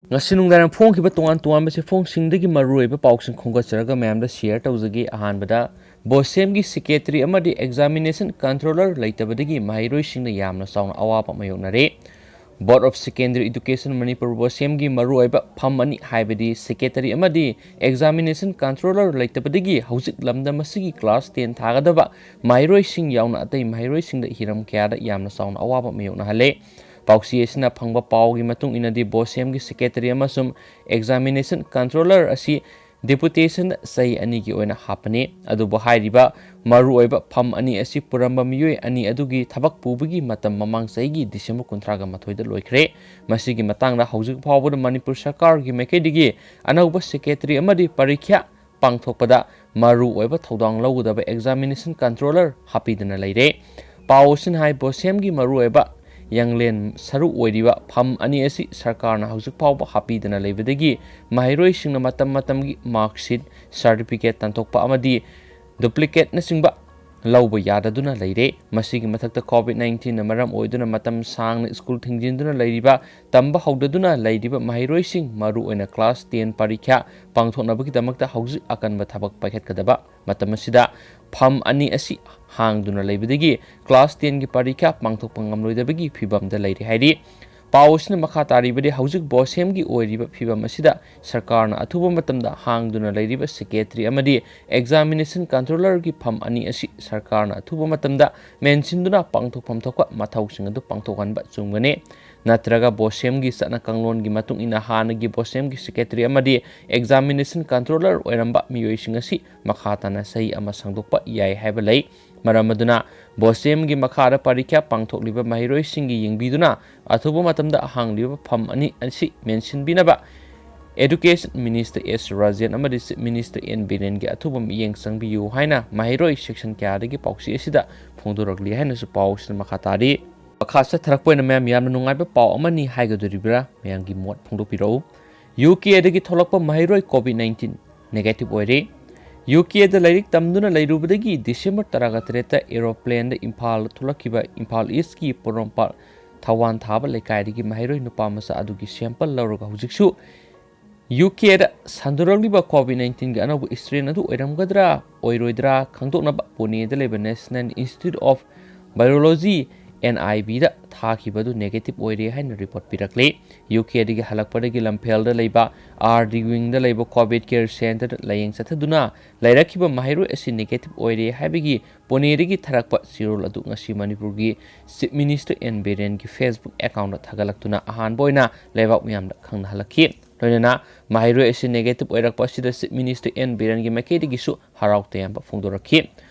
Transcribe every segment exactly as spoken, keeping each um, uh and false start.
ꯉꯁꯤ ꯅꯨꯡꯗꯥꯡ ꯐꯣꯡꯈꯤꯕ ꯇꯣꯉꯥꯟ ꯇꯣꯉꯥꯟꯕ ꯆꯦꯐꯣꯡꯁꯤꯡꯗꯒꯤ ꯃꯔꯨꯑꯣꯏꯕ ꯄꯥꯎꯁꯤꯡ ꯈꯣꯝꯒꯠꯆꯔꯒ ꯃꯌꯥꯝꯗ share ꯇꯧꯖꯒꯦ꯫ ꯑꯍꯥꯟꯕꯗ, ꯕꯣꯁꯦꯝꯒꯤ secretary ꯑꯃꯗꯤ examination controller ꯂꯩꯇꯕꯗꯒꯤ ꯃꯍꯩꯔꯣꯏꯁꯤꯡꯅ ꯌꯥꯝꯅ ꯆꯥꯎꯅ ꯑꯋꯥꯕ ꯃꯥꯌꯣꯛꯅꯔꯦ꯫ Board of Secondary Education Manipur ꯕꯣꯁꯦꯝꯒꯤ ꯃꯔꯨꯑꯣꯏꯕ ꯐꯝ ꯑꯅꯤ, ꯍꯥꯏꯕꯗꯤ secretary ꯑꯃꯗꯤ examination controller ꯂꯩꯇꯕꯗꯒꯤ ꯍꯧꯖꯤꯛ ꯂꯝꯗꯝ ꯑꯁꯤꯒꯤ class ten ꯊꯥꯒꯗꯕ ꯃꯍꯩꯔꯣꯏꯁꯤꯡ ꯌꯥꯎꯅ ꯑꯇꯩ ꯃꯍꯩꯔꯣꯏꯁꯤꯡꯗ ꯍꯤꯔꯝ ꯀꯌꯥꯗ ꯌꯥꯝꯅ ꯆꯥꯎꯅ ꯑꯋꯥꯕ ꯃꯥꯌꯣꯛꯅꯍꯜꯂꯦ꯫ ꯄꯥꯎꯆꯦ ꯑꯁꯤꯅ ꯐꯪꯕ ꯄꯥꯎꯒꯤ ꯃꯇꯨꯡ ꯏꯟꯅꯗꯤ, ꯕꯣꯁꯦꯝꯒꯤ secretary ꯑꯃꯁꯨꯡ examination controller ꯑꯁꯤ deputation ꯆꯍꯤ ꯑꯅꯤꯒꯤ ꯑꯣꯏꯅ ꯍꯥꯞꯄꯅꯤ꯫ ꯑꯗꯨꯕꯨ ꯍꯥꯏꯔꯤꯕ ꯃꯔꯨꯑꯣꯏꯕ ꯐꯝ ꯑꯅꯤ ꯑꯁꯤ ꯄꯨꯔꯝꯕ ꯃꯤꯑꯣꯏ ꯑꯅꯤ ꯑꯗꯨꯒꯤ ꯊꯕꯛ ꯄꯨꯕꯒꯤ ꯃꯇꯝ ꯃꯃꯥꯡ ꯆꯍꯤꯒꯤ ꯗꯤꯁꯦꯝꯕꯔ ꯀꯨꯟꯊ꯭ꯔꯥꯒ ꯃꯥꯊꯣꯏꯗ ꯂꯣꯏꯈ꯭ꯔꯦ꯫ ꯃꯁꯤꯒꯤ ꯃꯇꯥꯡꯗ ꯍꯧꯖꯤꯛ ꯐꯥꯎꯕꯗ ꯃꯅꯤꯄꯨꯔ ꯁꯔꯀꯥꯔꯒꯤ ꯃꯥꯏꯀꯩꯗꯒꯤ ꯑꯅꯧꯕ secretary ꯑꯃꯗꯤ ꯄꯔꯤꯈ꯭ꯌꯥ ꯄꯥꯡꯊꯣꯛꯄꯗ ꯃꯔꯨꯑꯣꯏꯕ ꯊꯧꯗꯥꯡ ꯂꯧꯒꯗꯕ examination controller ꯍꯥꯞꯄꯤꯗꯨꯅ ꯂꯩꯔꯦ꯫ ꯄꯥꯎ ꯑꯁꯤꯅ ꯍꯥꯏ, ꯕꯣꯁꯦꯝꯒꯤ ꯃꯔꯨꯑꯣꯏꯕ ꯌꯥꯡꯂꯦꯟ ꯁꯔꯨ ꯑꯣꯏꯔꯤꯕ ꯐꯝ ꯑꯅꯤ ꯑꯁꯤ ꯁꯔꯀꯥꯔꯅ ꯍꯧꯖꯤꯛ ꯐꯥꯎꯕ ꯍꯥꯞꯄꯤꯗꯅ ꯂꯩꯕꯗꯒꯤ ꯃꯍꯩꯔꯣꯏꯁꯤꯡꯅ ꯃꯇꯝ ꯃꯇꯝꯒꯤ mark sheet, certificate ꯇꯥꯟꯊꯣꯛꯄ ꯑꯃꯗꯤ duplicateꯅꯆꯤꯡꯕ ꯂꯧꯕ ꯌꯥꯗꯗꯨꯅ ꯂꯩꯔꯦ꯫ ꯃꯁꯤꯒꯤ ꯃꯊꯛꯇ, COVID nineteenꯅ ꯃꯔꯝ ꯑꯣꯏꯗꯨꯅ ꯃꯇꯝ ꯁꯥꯡꯅ ꯁ꯭ꯀꯨꯜ ꯊꯤꯡꯖꯤꯟꯗꯨꯅ ꯂꯩꯔꯤꯕ, ꯇꯝꯕ ꯍꯧꯗꯗꯨꯅ ꯂꯩꯔꯤꯕ ꯃꯍꯩꯔꯣꯏꯁꯤꯡ, ꯃꯔꯨꯑꯣꯏꯅ class ten ꯄꯔꯤꯈ꯭ꯌꯥ ꯄꯥꯡꯊꯣꯛꯅꯕꯒꯤꯗꯃꯛꯇ ꯍꯧꯖꯤꯛ ꯑꯀꯟꯕ ꯊꯕꯛ ꯄꯥꯏꯈꯠꯀꯗꯕ ꯃꯇꯝ ꯑꯁꯤꯗ ꯐꯝ ꯑꯅꯤ ꯑꯁꯤ ꯍꯥꯡꯗꯨꯅ ꯂꯩꯕꯗꯒꯤ class tenꯒꯤ ꯄꯔꯤꯈ꯭ꯌꯥ ꯄꯥꯡꯊꯣꯛꯄ ꯉꯝꯂꯣꯏꯗꯕꯒꯤ ꯐꯤꯕꯝꯗ ꯂꯩꯔꯦ ꯍꯥꯏꯔꯤ꯫ ꯄꯥꯎ ꯑꯁꯤꯅ ꯃꯈꯥ ꯇꯥꯔꯤꯕꯗꯤ, ꯍꯧꯖꯤꯛ ꯕꯣꯁꯦꯝꯒꯤ ꯑꯣꯏꯔꯤꯕ ꯐꯤꯕꯝ ꯑꯁꯤꯗ ꯁꯔꯀꯥꯔꯅ ꯑꯊꯨꯕ ꯃꯇꯝꯗ ꯍꯥꯡꯗꯨꯅ ꯂꯩꯔꯤꯕ secretary ꯑꯃꯗꯤ examination controllerꯒꯤ ꯐꯝ ꯑꯅꯤ ꯑꯁꯤ ꯁꯔꯀꯥꯔꯅ ꯑꯊꯨꯕ ꯃꯇꯝꯗ ꯃꯦꯟꯁꯤꯟꯗꯨꯅ ꯄꯥꯡꯊꯣꯛꯐꯝ ꯊꯣꯛꯄ ꯃꯊꯧꯁꯤꯡ ꯑꯗꯨ ꯄꯥꯡꯊꯣꯛꯍꯟꯕ ꯆꯨꯝꯒꯅꯤ꯫ ꯅꯠꯇ꯭ꯔꯒ ꯕꯣꯁꯦꯝꯒꯤ ꯆꯠꯅ ꯀꯥꯡꯂꯣꯟꯒꯤ ꯃꯇꯨꯡ ꯏꯟꯅ ꯍꯥꯟꯅꯒꯤ ꯕꯣꯁꯦꯝꯒꯤ secretary ꯑꯃꯗꯤ examination controller ꯑꯣꯏꯔꯝꯕ ꯃꯤꯑꯣꯏꯁꯤꯡ ꯑꯁꯤ ꯃꯈꯥ ꯇꯥꯅ ꯆꯍꯤ ꯑꯃ ꯁꯥꯡꯗꯣꯛꯄ ꯌꯥꯏ ꯍꯥꯏꯕ ꯂꯩ꯫ ꯃꯔꯝ ꯑꯗꯨꯅ ꯕꯣꯁꯦꯝꯒꯤ ꯃꯈꯥꯗ ꯄꯔꯤꯈ꯭ꯌꯥ ꯄꯥꯡꯊꯣꯛꯂꯤꯕ ꯃꯍꯩꯔꯣꯏꯁꯤꯡꯒꯤ ꯌꯦꯡꯕꯤꯗꯨꯅ ꯑꯊꯨꯕ ꯃꯇꯝꯗ ꯍꯥꯡꯂꯤꯕ ꯐꯝ ꯑꯅꯤ ꯑꯁꯤ ꯃꯦꯟꯁꯤꯟꯕꯤꯅꯕ Education Minister S ꯔꯥꯖꯦꯟ ꯑꯃꯗꯤ Chief Minister N ꯕꯤꯔꯦꯟꯒꯤ ꯑꯊꯨꯕ ꯃꯤꯠꯌꯦꯡ ꯆꯪꯕꯤꯌꯨ ꯍꯥꯏꯅ ꯃꯍꯩꯔꯣꯏ section ꯀꯌꯥꯗꯒꯤ ꯄꯥꯎꯆꯦ ꯑꯁꯤꯗ ꯐꯣꯡꯗꯣꯔꯛꯂꯤ ꯍꯥꯏꯅꯁꯨ ꯄꯥꯎ ꯑꯁꯤꯅ ꯃꯈꯥ ꯇꯥꯔꯤ꯫ ꯃꯈꯥ ꯆꯠꯊꯔꯛꯄ ꯑꯣꯏꯅ ꯃꯌꯥꯝ ꯌꯥꯝꯅ ꯅꯨꯡꯉꯥꯏꯕ ꯄꯥꯎ ꯑꯃꯅꯤ ꯍꯥꯏꯒꯗꯣꯔꯤꯕ꯭ꯔꯥ? ꯃꯌꯥꯝꯒꯤ ꯃꯣꯠ ꯐꯣꯡꯗꯣꯛꯄꯤꯔꯛꯎ꯫ UKꯗꯒꯤ ꯊꯣꯛꯂꯛꯄ ꯃꯍꯩꯔꯣꯏ COVID nineteen negative ꯑꯣꯏꯔꯦ꯫ UKꯗ ꯂꯥꯏꯔꯤꯛ ꯇꯝꯗꯨꯅ ꯂꯩꯔꯨꯕꯗꯒꯤ ꯗꯤꯁꯦꯝꯕꯔ ꯇꯔꯥꯒ ꯇꯔꯦꯠꯇ aeroplaneꯗ ꯏꯝꯐꯥꯜ ꯊꯣꯛꯂꯛꯈꯤꯕ ꯏꯝꯐꯥꯜ Eastꯀꯤ ꯄꯣꯔꯣꯝꯄꯥꯠ ꯊꯋꯥꯟ ꯊꯥꯕ ꯂꯩꯀꯥꯏꯗꯒꯤ ꯃꯍꯩꯔꯣꯏ ꯅꯨꯄꯥ ꯃꯆꯥ ꯑꯗꯨꯒꯤ ꯁꯦꯝꯄꯜ ꯂꯧꯔꯒ ꯍꯧꯖꯤꯛꯁꯨ ꯌꯨ ꯀꯦꯗ ꯁꯟꯗꯣꯔꯛꯂꯤꯕ ꯀꯣꯚꯤꯗ ꯅꯥꯏꯟꯇꯤꯟꯒꯤ ꯑꯅꯧꯕ ꯏꯁꯇ꯭ꯔꯦꯟ ꯑꯗꯨ ꯑꯣꯏꯔꯝꯒꯗ꯭ꯔꯥ ꯑꯣꯏꯔꯣꯏꯗ꯭ꯔꯥ ꯈꯪꯗꯣꯛꯅꯕ ꯄꯨꯅꯦꯗ ꯂꯩꯕ National Institute of Virology, N I ꯚꯤꯗ ꯊꯥꯈꯤꯕ ꯑꯗꯨ ꯅꯦꯒꯦꯇꯤꯚ ꯑꯣꯏꯔꯦ ꯍꯥꯏꯅ ꯔꯤꯄꯣꯔꯠ ꯄꯤꯔꯛꯂꯤ꯫ ꯌꯨ ꯀꯦꯗꯒꯤ ꯍꯜꯂꯛꯄꯗꯒꯤ ꯂꯝꯐꯦꯜꯗ ꯂꯩꯕ ꯑꯥꯔ ꯗꯤ ꯋꯤꯡꯗ ꯂꯩꯕ ꯀꯣꯚꯤꯗ ꯀꯦꯌꯔ ꯁꯦꯟꯇꯔꯗ ꯂꯥꯌꯦꯡ ꯆꯠꯊꯗꯨꯅ ꯂꯩꯔꯛꯈꯤꯕ ꯃꯍꯩꯔꯣꯏ ꯑꯁꯤ ꯅꯦꯒꯦꯇꯤꯚ ꯑꯣꯏꯔꯦ ꯍꯥꯏꯕꯒꯤ ꯄꯨꯅꯦꯗꯒꯤ ꯊꯥꯔꯛꯄ ꯆꯦꯔꯣꯜ ꯑꯗꯨ ꯉꯁꯤ ꯃꯅꯤꯄꯨꯔꯒꯤ ꯆꯤꯐ ꯃꯤꯅꯤꯁꯇꯔ ꯑꯦꯟ ꯕꯤꯔꯦꯟꯒꯤ ꯐꯦꯁꯕꯨꯛ ꯑꯦꯀꯥꯎꯟꯗ ꯊꯥꯒꯠꯂꯛꯇꯨꯅ ꯑꯍꯥꯟꯕ ꯑꯣꯏꯅ ꯂꯩꯕꯥꯛ ꯃꯤꯌꯥꯝꯗ ꯈꯪꯅꯍꯜꯂꯛꯈꯤ꯫ ꯂꯣꯏꯅꯅ ꯃꯍꯩꯔꯣꯏ ꯑꯁꯤ ꯅꯦꯒꯦꯇꯤꯚ ꯑꯣꯏꯔꯛꯄ ꯑꯁꯤꯗ ꯆꯤꯐ ꯃꯤꯅꯤꯁꯇꯔ ꯑꯦꯟ ꯕꯤꯔꯦꯟꯒꯤ ꯃꯥꯏꯀꯩꯗꯒꯤꯁꯨ ꯍꯔꯥꯎ ꯇꯌꯥꯝꯕ ꯐꯣꯡꯗꯣꯔꯛꯈꯤ꯫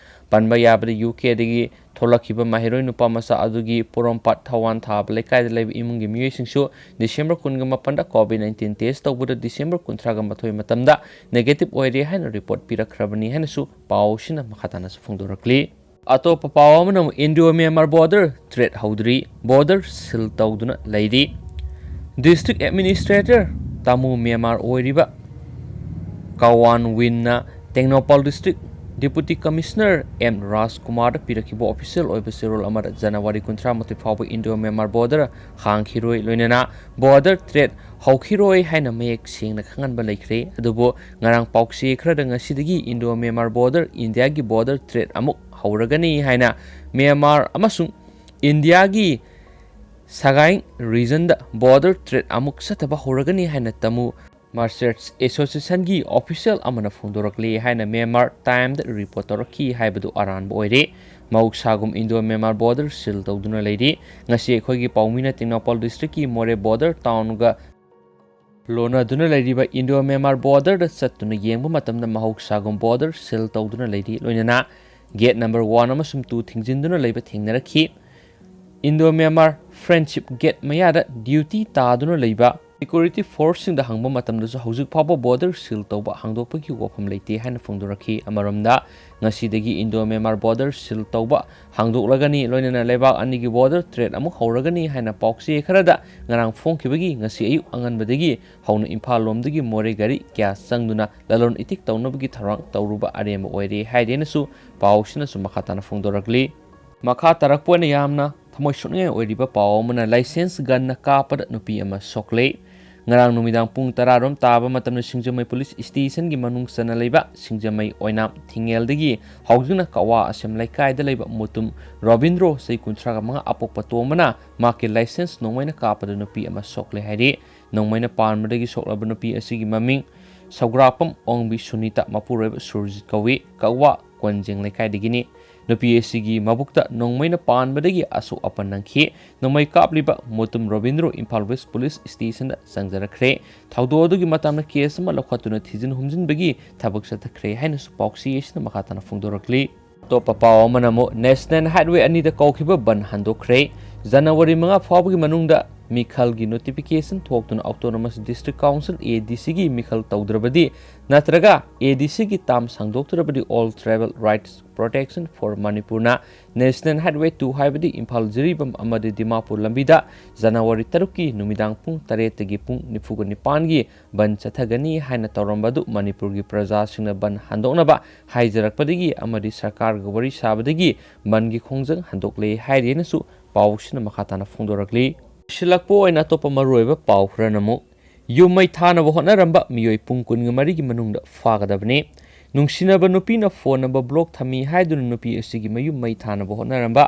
ꯄꯟꯕ ꯌꯥꯕꯗ ꯌꯨ ꯀꯦꯗꯒꯤ ꯊꯣꯛꯂꯛꯈꯤꯕ ꯃꯍꯩꯔꯣꯏ ꯅꯨꯄꯥ ꯃꯆꯥ ꯑꯗꯨꯒꯤ ꯄꯣꯔꯣꯝꯄꯥꯠ ꯊꯋꯥꯟ ꯊꯥꯕ ꯂꯩꯀꯥꯏꯗ ꯂꯩꯕ ꯏꯃꯨꯡꯒꯤ ꯃꯤꯑꯣꯏꯁꯤꯡꯁꯨ ꯗꯤꯁꯦꯝꯕꯔ ꯀꯨꯟꯒ ꯃꯥꯄꯟꯗ ꯀꯣꯚꯤꯗ ꯅꯥꯏꯟꯇꯤꯟ ꯇꯦꯁ ꯇꯧꯕꯗ ꯗꯤꯁꯦꯝꯕꯔ ꯀꯨꯟꯊ꯭ꯔꯥꯒ ꯃꯥꯊꯣꯏ ꯃꯇꯝꯗ ꯅꯦꯒꯦꯇꯤꯚ ꯑꯣꯏꯔꯦ ꯍꯥꯏꯅ ꯔꯤꯄꯣꯔꯠ ꯄꯤꯔꯛꯈ꯭ꯔꯕꯅꯤ ꯍꯥꯏꯅꯁꯨ ꯄꯥꯎꯁꯤꯅ ꯃꯈꯥ ꯇꯥꯅꯁꯨ ꯐꯣꯡꯗꯣꯔꯛꯂꯤ꯫ ꯑꯇꯣꯞꯄ ꯄꯥꯎ ꯑꯃꯅ ꯑꯃꯨꯛ ꯏꯟꯗꯤꯌꯣ ꯃ꯭ꯌꯥꯟꯃꯥꯔ ꯕꯣꯔꯗꯔ ꯊ꯭ꯔꯦꯠ ꯍꯧꯗ꯭ꯔꯤ, ꯕꯣꯔꯗꯔ ꯁꯤꯜ ꯇꯧꯗꯨꯅ ꯂꯩꯔꯤ꯫ ꯗꯤꯁꯇ꯭ꯔꯤꯛ ꯑꯦꯗꯃꯤꯅꯤꯁꯇ꯭ꯔꯦꯇꯔ ꯇꯥꯃꯨ ꯃ꯭ꯌꯥꯟꯃꯥꯔ ꯑꯣꯏꯔꯤꯕ ꯀꯋꯥꯟ ꯋꯤꯟꯅ Tengnoupal district deputy commissioner M ꯔꯥꯖꯀꯨꯃꯥꯔꯗ ꯄꯤꯔꯛꯈꯤꯕ ꯑꯣꯐꯤꯁꯤꯌꯦꯜ ꯑꯣꯏꯕ ꯆꯦꯔꯣꯜ ꯑꯃꯗ ꯖꯅꯋꯥꯔꯤ ꯀꯨꯟꯊ꯭ꯔꯥ ꯃꯥꯊꯣꯏ ꯐꯥꯎꯕ ꯏꯟꯗꯤꯌꯣ ꯃ꯭ꯌꯥꯟꯃꯥꯔ ꯕꯣꯔꯗꯔ ꯍꯥꯡꯈꯤꯔꯣꯏ, ꯂꯣꯏꯅꯅ ꯕꯣꯔꯗꯔ ꯊ꯭ꯔꯦꯠ ꯍꯧꯈꯤꯔꯣꯏ ꯍꯥꯏꯅ ꯃꯌꯦꯛ ꯁꯦꯡꯅ ꯈꯪꯍꯟꯕ ꯂꯩꯈ꯭ꯔꯦ꯫ ꯑꯗꯨꯕꯨ ꯉꯔꯥꯡ ꯄꯥꯎꯆꯦ ꯈꯔꯗ ꯉꯁꯤꯗꯒꯤ ꯏꯟꯗꯤꯌꯣ ꯃ꯭ꯌꯥꯟꯃꯥꯔ ꯕꯣꯔꯗꯔ, ꯏꯟꯗꯤꯌꯥꯒꯤ ꯕꯣꯔꯗꯔ ꯊ꯭ꯔꯦꯠ ꯑꯃꯨꯛ ꯍꯧꯔꯒꯅꯤ ꯍꯥꯏꯅ ꯃ꯭ꯌꯥꯟꯃꯥꯔ ꯑꯃꯁꯨꯡ ꯏꯟꯗꯤꯌꯥꯒꯤ ꯁꯒꯥꯏ ꯔꯤꯖꯟꯗ ꯕꯣꯔꯗꯔ ꯊ꯭ꯔꯦꯠ ꯑꯃꯨꯛ ꯆꯠꯊꯕ ꯍꯧꯔꯒꯅꯤ ꯍꯥꯏꯅ ꯇꯥꯃꯨ ꯃꯥꯔꯆꯔꯁ ꯑꯦꯁꯣꯁꯤꯌꯦꯁꯟꯒꯤ ꯑꯣꯐꯤꯁꯤꯌꯦꯜ ꯑꯃꯅ ꯐꯣꯡꯗꯣꯔꯛꯂꯤ ꯍꯥꯏꯅ ꯃ꯭ꯌꯥꯟꯃꯥꯔ ꯇꯥꯏꯝꯗ ꯔꯤꯄꯣꯔꯠ ꯇꯧꯔꯛꯈꯤ ꯍꯥꯏꯕꯗꯨ ꯑꯔꯥꯟꯕ ꯑꯣꯏꯔꯦ꯫ ꯃꯍꯧꯁꯥꯒꯨꯝ ꯏꯟꯗꯤꯌꯣ ꯃ꯭ꯌꯥꯟꯃꯥꯔ ꯕꯣꯔꯗꯔ ꯁꯤꯜ ꯇꯧꯗꯨꯅ ꯂꯩꯔꯤ꯫ ꯉꯁꯤ ꯑꯩꯈꯣꯏꯒꯤ ꯄꯥꯎꯃꯤꯅ ꯇꯦꯡꯅꯧꯄꯥꯜ ꯗꯤꯁꯇ꯭ꯔꯤꯛꯀꯤ ꯃꯣꯔꯦ ꯕꯣꯔꯗꯔ ꯇꯥꯎꯟꯒ ꯂꯣꯟꯅꯗꯨꯅ ꯂꯩꯔꯤꯕ ꯏꯟꯗꯤꯌꯣ ꯃ꯭ꯌꯥꯟꯃꯥꯔ ꯕꯣꯔꯗꯔꯗ ꯆꯠꯇꯨꯅ ꯌꯦꯡꯕ ꯃꯇꯝꯗ ꯃꯍꯧꯁꯥꯒꯨꯝ ꯕꯣꯔꯗꯔ ꯁꯤꯜ ꯇꯧꯗꯨꯅ ꯂꯩꯔꯤ, ꯂꯣꯏꯅꯅ ꯒꯦꯠ ꯅꯝꯕꯔ ꯋꯥꯟ ꯑꯃꯁꯨꯡ ꯇꯨ ꯊꯤꯡꯖꯤꯟꯗꯨꯅ ꯂꯩꯕ ꯊꯦꯡꯅꯔꯛꯈꯤ꯫ ꯏꯟꯗꯤꯌꯣ ꯃ꯭ꯌꯥꯟꯃꯥꯔ ꯐ꯭ꯔꯦꯟꯗꯁꯤꯞ ꯒꯦꯠ ꯃꯌꯥꯗ ꯗ꯭ꯌꯨꯇꯤ ꯇꯥꯗꯨꯅ ꯂꯩꯕ ꯁꯦꯀ꯭ꯌꯨꯔꯤꯇꯤ ꯐꯣꯔꯁꯁꯤꯡꯗ ꯍꯪꯕ ꯃꯇꯝꯗꯁꯨ ꯍꯧꯖꯤꯛ ꯐꯥꯎꯕ ꯕꯣꯔꯗꯔ ꯁꯤꯜ ꯇꯧꯕ ꯍꯥꯡꯗꯣꯛꯄꯒꯤ ꯋꯥꯐꯝ ꯂꯩꯇꯦ ꯍꯥꯏꯅ ꯐꯣꯡꯗꯣꯔꯛꯈꯤ꯫ ꯑꯃꯔꯣꯝꯗ, ꯉꯁꯤꯗꯒꯤ ꯏꯟꯗꯤꯌꯣ ꯃ꯭ꯌꯥꯟꯃꯥꯔ ꯕꯣꯔꯗꯔ ꯁꯤꯜ ꯇꯧꯕ ꯍꯥꯡꯗꯣꯛꯂꯒꯅꯤ, ꯂꯣꯏꯅꯅ ꯂꯩꯕꯥꯛ ꯑꯅꯤꯒꯤ ꯕꯣꯔꯗꯔ ꯊ꯭ꯔꯦꯠ ꯑꯃꯨꯛ ꯍꯧꯔꯒꯅꯤ ꯍꯥꯏꯅ ꯄꯥꯎꯆꯦ ꯈꯔꯗ ꯉꯔꯥꯡ ꯐꯣꯡꯈꯤꯕꯒꯤ ꯉꯁꯤ ꯑꯌꯨꯛ ꯑꯉꯟꯕꯗꯒꯤ ꯍꯧꯅ ꯏꯝꯐꯥꯜ ꯂꯣꯝꯗꯒꯤ ꯃꯣꯔꯦ ꯒꯥꯔꯤ ꯀꯌꯥ ꯆꯪꯗꯨꯅ ꯂꯂꯣꯟ ꯏꯇꯤꯛ ꯇꯧꯅꯕꯒꯤ ꯊꯧꯔꯥꯡ ꯇꯧꯔꯨꯕ ꯑꯔꯦꯝꯕ ꯑꯣꯏꯔꯦ ꯍꯥꯏꯔꯦꯅꯁꯨ ꯄꯥꯎꯁꯤꯅꯁꯨ ꯃꯈꯥ ꯇꯥꯅ ꯐꯣꯡꯗꯣꯔꯛꯂꯤ꯫ ꯃꯈꯥ ꯇꯥꯔꯛꯄ ꯑꯣꯏꯅ ꯌꯥꯝꯅ ꯊꯃꯣꯏ ꯁꯣꯛꯅꯤꯡꯉꯥꯏ ꯑꯣꯏꯔꯤꯕ ꯄꯥꯎ ꯑꯃꯅ licensed gunꯅ ꯀꯥꯞꯄꯗ ꯅꯨꯄꯤ ꯑꯃ ꯁꯣꯛꯂꯦ꯫ ꯉꯔꯥꯡ ꯅꯨꯃꯤꯗꯥꯡ ꯄꯨꯡ ꯇꯔꯥ ꯔꯣꯝ ꯇꯥꯕ ꯃꯇꯝꯗ ꯁꯤꯡꯖꯃꯩ police stationꯒꯤ ꯃꯅꯨꯡ ꯆꯟꯅ ꯂꯩꯕ ꯁꯤꯡꯖꯃꯩ ꯑꯣꯏꯅꯥꯝ ꯊꯤꯡꯉꯦꯜꯗꯒꯤ ꯍꯧꯗꯨꯅ ꯀꯛꯋꯥ ꯑꯁꯦꯝ ꯂꯩꯀꯥꯏꯗ ꯂꯩꯕ ꯃꯨꯇꯨꯝ ꯔꯣꯕꯤꯟꯗ꯭ꯔꯣ, ꯆꯍꯤ ꯀꯨꯟꯊ꯭ꯔꯥꯒ ꯃꯉꯥ, ꯑꯄꯣꯛꯄ ꯇꯣꯝꯕꯅ ꯃꯍꯥꯛꯀꯤ licensed ꯅꯣꯡꯃꯩꯅ ꯀꯥꯞꯄꯗ ꯅꯨꯄꯤ ꯑꯃ ꯁꯣꯛꯂꯦ ꯍꯥꯏꯔꯤ꯫ ꯅꯣꯡꯃꯩꯅ ꯄꯥꯟꯕꯗꯒꯤ ꯁꯣꯛꯂꯕ ꯅꯨꯄꯤ ꯑꯁꯤꯒꯤ ꯃꯃꯤꯡ ꯁꯧꯒ꯭ꯔꯥꯛꯄꯝ ꯑꯣꯡꯕꯤ ꯁꯨꯅꯤꯇꯥ, ꯃꯄꯨꯔꯣꯏꯕ ꯁꯨꯔꯖꯤꯠ ꯀꯧꯏ, ꯀꯛꯋꯥ ꯀꯣꯟꯖꯦꯡ ꯂꯩꯀꯥꯏꯗꯒꯤꯅꯤ꯫ ꯅꯨꯄꯤ ꯑꯁꯤꯒꯤ ꯃꯕꯨꯛꯇ ꯅꯣꯡꯃꯩꯅ ꯄꯥꯟꯕꯗꯒꯤ ꯑꯁꯣꯛ ꯑꯄꯟ ꯅꯪꯈꯤ꯫ ꯅꯣꯡꯃꯩ ꯀꯥꯞꯂꯤꯕ ꯃꯨꯇꯨꯝ ꯔꯣꯕꯤꯟꯗ꯭ꯔꯣ ꯏꯝꯐꯥꯜ West Police Stationꯗ ꯆꯪꯖꯔꯛꯈ꯭ꯔꯦ꯫ ꯊꯧꯗꯣꯛ ꯑꯗꯨꯒꯤ ꯃꯇꯥꯡꯗ case ꯑꯃ ꯂꯧꯈꯠꯇꯨꯅ ꯊꯤꯖꯤꯟ ꯍꯨꯝꯖꯤꯟꯕꯒꯤ ꯊꯕꯛ ꯆꯠꯊꯈ꯭ꯔꯦ ꯍꯥꯏꯅꯁꯨ ꯄꯥꯎꯆꯦ ꯑꯁꯤꯅ ꯃꯈꯥ ꯇꯥꯅ ꯐꯣꯡꯗꯣꯔꯛꯂꯤ꯫ ꯑꯇꯣꯞꯄ ꯄꯥꯎ ꯑꯃꯅ ꯑꯃꯨꯛ National Highway ꯑꯅꯤꯗ ꯀꯧꯈꯤꯕ ꯕꯟ ꯍꯟꯗꯣꯛꯈ꯭ꯔꯦ꯫ ꯖꯅꯋꯥꯔꯤ ꯃꯉꯥ ꯐꯥꯎꯕꯒꯤ ꯃꯅꯨꯡꯗ ꯃꯤꯈꯜꯒꯤ notification ꯊꯣꯛꯇꯨꯅ Autonomous District Council, ADCꯒꯤ ꯃꯤꯈꯜ ꯇꯧꯗ꯭ꯔꯕꯗꯤ ꯅꯠꯇ꯭ꯔꯒ ADCꯒꯤ term ꯁꯥꯡꯗꯣꯛꯇ꯭ꯔꯕꯗꯤ All Tribal Rights Protection for Manipurꯅ National Highway two ꯍꯥꯏꯕꯗꯤ ꯏꯝꯐꯥꯜ ꯖꯤꯔꯤꯕꯥꯝ ꯑꯃꯗꯤ ꯗꯤꯃꯥꯄꯨꯔ ꯂꯝꯕꯤꯗ ꯖꯅꯋꯥꯔꯤ ꯇꯔꯨꯛꯀꯤ ꯅꯨꯃꯤꯗꯥꯡ ꯄꯨꯡ ꯇꯔꯦꯠꯇꯒꯤ ꯄꯨꯡ ꯅꯤꯐꯨꯒ ꯅꯤꯄꯥꯟꯒꯤ ꯕꯟ ꯆꯠꯊꯒꯅꯤ ꯍꯥꯏꯅ ꯇꯧꯔꯝꯕ ꯑꯗꯨ ꯃꯅꯤꯄꯨꯔꯒꯤ ꯄ꯭ꯔꯖꯥꯁꯤꯡꯅ ꯕꯟ ꯍꯟꯗꯣꯛꯅꯕ ꯍꯥꯏꯖꯔꯛꯄꯗꯒꯤ ꯑꯃꯗꯤ ꯁꯔꯀꯥꯔꯒ ꯋꯥꯔꯤ ꯁꯥꯕꯗꯒꯤ ꯕꯟꯒꯤ ꯈꯣꯡꯖꯪ ꯍꯟꯗꯣꯛꯂꯦ ꯍꯥꯏꯔꯤ ꯍꯥꯏꯅꯁꯨ ꯄꯥꯎꯁꯤꯅ ꯃꯈꯥ ꯇꯥꯅ ꯐꯣꯡꯗꯣꯔꯛꯂꯤ꯫ ꯁꯤꯜꯂꯛꯄ ꯑꯣꯏꯅ ꯑꯇꯣꯞꯄ ꯃꯔꯨꯑꯣꯏꯕ ꯄꯥꯎ ꯈꯔꯅ ꯑꯃꯨꯛ ꯌꯨꯝ ꯃꯩ ꯊꯥꯅꯕ ꯍꯣꯠꯅꯔꯝꯕ ꯃꯤꯑꯣꯏ ꯄꯨꯡ ꯀꯨꯟꯒ ꯃꯔꯤꯒꯤ ꯃꯅꯨꯡꯗ ꯐꯥꯒꯗꯕꯅꯤ꯫ ꯅꯨꯡꯁꯤꯅꯕ ꯅꯨꯄꯤꯅ phone number block ꯊꯝꯃꯤ ꯍꯥꯏꯗꯨꯅ ꯅꯨꯄꯤ ꯑꯁꯤꯒꯤ ꯃꯌꯨꯝ ꯃꯩ ꯊꯥꯅꯕ ꯍꯣꯠꯅꯔꯝꯕ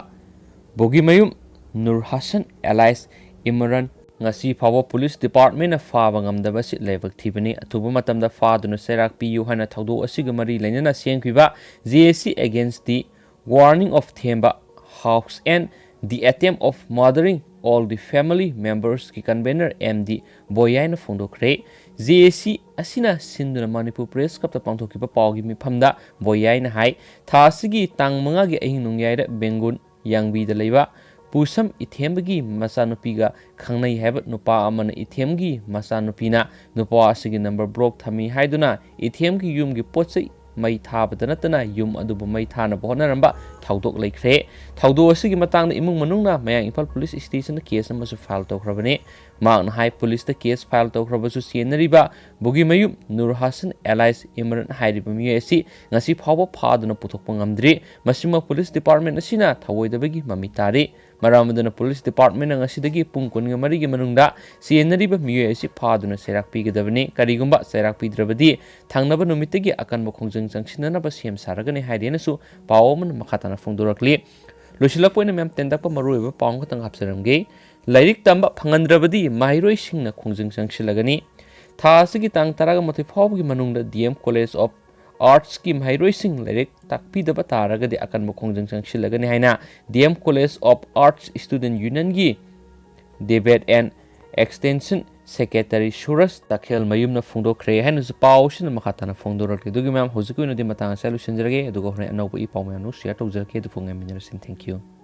ꯕꯣꯒꯤꯃꯌꯨꯝ ꯅꯨꯔ ꯍꯁꯟ alias ꯏꯃꯔꯟ ꯉꯁꯤ ꯐꯥꯎꯕ police departmentꯅ ꯐꯥꯕ ꯉꯝꯗꯕ ꯑꯁꯤ ꯂꯥꯏꯕꯛ ꯊꯤꯕꯅꯤ꯫ ꯑꯊꯨꯕ ꯃꯇꯝꯗ ꯐꯥꯗꯨꯅ ꯆꯩꯔꯥꯛ ꯄꯤꯌꯨ ꯍꯥꯏꯅ ꯊꯧꯗꯣꯛ ꯑꯁꯤꯒ ꯃꯔꯤ ꯂꯩꯅꯅ ꯁꯦꯝꯈꯤꯕ JAC against the warning of ꯊꯦꯝꯕ house and the attempt of murdering all the family membersꯀꯤ convener MD ꯕꯣꯌꯥꯏꯅ ꯐꯣꯡꯗꯣꯛꯈ꯭ꯔꯦ꯫ JAC ꯑꯁꯤꯅ ꯁꯤꯟꯗꯨꯅ ꯃꯅꯤꯄꯨꯔ Press Clubꯇ ꯄꯥꯡꯊꯣꯛꯈꯤꯕ ꯄꯥꯎꯒꯤ ꯃꯤꯐꯝꯗ ꯕꯣꯌꯥꯏꯅ ꯍꯥꯏ, ꯊꯥ ꯑꯁꯤꯒꯤ ꯇꯥꯡ ꯃꯉꯥꯒꯤ ꯑꯍꯤꯡ ꯅꯣꯡꯌꯥꯏꯗ ꯕꯦꯡꯒꯨꯟ ꯌꯥꯡꯕꯤꯗ ꯂꯩꯕ ꯄꯨꯁꯝ ꯏꯊꯦꯝꯕꯒꯤ ꯃꯆꯥꯅꯨꯄꯤꯒ ꯈꯪꯅꯩ ꯍꯥꯏꯕ ꯅꯨꯄꯥ ꯑꯃꯅ ꯏꯊꯦꯝꯒꯤ ꯃꯆꯥꯅꯨꯄꯤꯅ ꯅꯨꯄꯥ ꯑꯁꯤꯒꯤ number block ꯊꯝꯃꯤ ꯍꯥꯏꯗꯨꯅ ꯏꯊꯦꯝꯒꯤ ꯌꯨꯝꯒꯤ ꯄꯣꯠ ꯆꯩ ꯃꯩ ꯊꯥꯕꯗ ꯅꯠꯇꯅ ꯌꯨꯝ ꯑꯗꯨꯕꯨ ꯃꯩ ꯊꯥꯅꯕ ꯍꯣꯠꯅꯔꯝꯕ ꯊꯧꯗꯣꯛ ꯂꯩꯈ꯭ꯔꯦ꯫ ꯊꯧꯗꯣꯛ ꯑꯁꯤꯒꯤ ꯃꯇꯥꯡꯗ ꯏꯃꯨꯡ ꯃꯅꯨꯡꯅ ꯃꯌꯥꯡ ꯏꯝꯐꯥꯜ police stationꯗ case ꯑꯃꯁꯨ file ꯇꯧꯈ꯭ꯔꯕꯅꯤ꯫ ꯃꯍꯥꯛꯅ ꯍꯥꯏ, policeꯇ case file ꯇꯧꯈ꯭ꯔꯕꯁꯨ ꯆꯦꯟꯅꯔꯤꯕ ꯕꯨꯒꯤꯃꯌꯨꯝ Nur Hasan alias ꯏꯃꯔꯟ ꯍꯥꯏꯔꯤꯕ ꯃꯤꯑꯣꯏ ꯑꯁꯤ ꯉꯁꯤ ꯐꯥꯎꯕ ꯐꯥꯗꯨꯅ ꯄꯨꯊꯣꯛꯄ ꯉꯝꯗ꯭ꯔꯤ꯫ ꯃꯁꯤꯃꯛ police department ꯑꯁꯤꯅ ꯊꯧꯑꯣꯏꯗꯕꯒꯤ ꯃꯃꯤ ꯇꯥꯔꯤ꯫ ꯃꯔꯝ ꯑꯗꯨꯅ ꯄꯨꯂꯤꯁ ꯗꯤꯄꯥꯔꯠꯃꯦꯟꯅ ꯉꯁꯤꯗꯒꯤ ꯄꯨꯡ ꯀꯨꯟꯒ ꯃꯔꯤꯒꯤ ꯃꯅꯨꯡꯗ ꯆꯦꯟꯅꯔꯤꯕ ꯃꯤꯑꯣꯏ ꯑꯁꯤ ꯐꯥꯗꯨꯅ ꯆꯩꯔꯥꯛ ꯄꯤꯒꯗꯕꯅꯤ꯫ ꯀꯔꯤꯒꯨꯝꯕ ꯆꯩꯔꯥꯛ ꯄꯤꯗ꯭ꯔꯕꯗꯤ ꯊꯪꯅꯕ ꯅꯨꯃꯤꯠꯇꯒꯤ ꯑꯀꯟꯕ ꯈꯣꯡꯖꯪ ꯆꯪꯁꯤꯟꯅꯅꯕ ꯁꯦꯝ ꯁꯥꯔꯒꯅꯤ ꯍꯥꯏꯔꯤ ꯍꯥꯏꯅꯁꯨ ꯄꯥꯎ ꯑꯃꯅ ꯃꯈꯥ ꯇꯥꯅ ꯐꯣꯡꯗꯣꯔꯛꯂꯤ꯫ ꯂꯣꯏꯁꯤꯜꯂꯛꯄ ꯑꯣꯏꯅ ꯃꯌꯥꯝ ꯇꯦꯟꯇꯛꯄ ꯃꯔꯨꯑꯣꯏꯕ ꯄꯥꯎ ꯑꯃꯈꯛꯇꯪ ꯍꯥꯞꯆꯔꯝꯒꯦ꯫ ꯂꯥꯏꯔꯤꯛ ꯇꯝꯕ ꯐꯪꯍꯟꯗ꯭ꯔꯕꯗꯤ ꯃꯍꯩꯔꯣꯏꯁꯤꯡꯅ ꯈꯣꯡꯖꯪ ꯆꯪꯁꯤꯜꯂꯒꯅꯤ꯫ ꯊꯥ ꯑꯁꯤꯒꯤ ꯇꯥꯡ ꯇꯔꯥꯃꯥꯊꯣꯏ ꯐꯥꯎꯕꯒꯤ ꯃꯅꯨꯡꯗ ꯗꯤ ꯑꯦꯝ ꯀꯣꯂꯦꯖ ꯑꯣꯐ ꯑꯥꯔꯠꯁꯀꯤ ꯃꯍꯩꯔꯣꯏꯁꯤꯡ ꯂꯥꯏꯔꯤꯛ ꯇꯥꯛꯄꯤꯗꯕ ꯇꯥꯔꯒꯗꯤ ꯑꯀꯟꯕ ꯈꯣꯡꯖꯪ ꯆꯪꯁꯤꯜꯂꯒꯅꯤ ꯍꯥꯏꯅ D M college of arts student ꯌꯨꯅꯤꯌꯟꯒꯤ debate and extension secretary Suraj Takhel ꯃꯌꯨꯝꯅ ꯐꯣꯡꯗꯣꯛꯈ꯭ꯔꯦ ꯍꯥꯏꯅꯁꯨ ꯄꯥꯎ ꯑꯁꯤꯅ ꯃꯈꯥ ꯇꯥꯅ ꯐꯣꯡꯗꯣꯔꯛꯂꯤ꯫ ꯑꯗꯨꯒꯤ ꯃꯌꯥꯝ ꯍꯧꯖꯤꯛꯀꯤ ꯑꯣꯏꯅꯗꯤ ꯃꯇꯥꯡ ꯑꯁꯤꯗ ꯂꯣꯏꯁꯤꯟꯖꯔꯒꯦ, ꯑꯗꯨꯒ ꯍꯣꯔꯦꯟ ꯑꯅꯧꯕ ꯏ ꯄꯥꯎ ꯃꯌꯥꯝꯗꯨ ꯁꯤꯌꯔ ꯇꯧꯖꯔꯛꯀꯦ꯫ ꯑꯗꯨ ꯐꯥꯎ ꯉꯥꯏꯃꯤꯟꯅꯔꯁꯤ꯫ Thank you꯫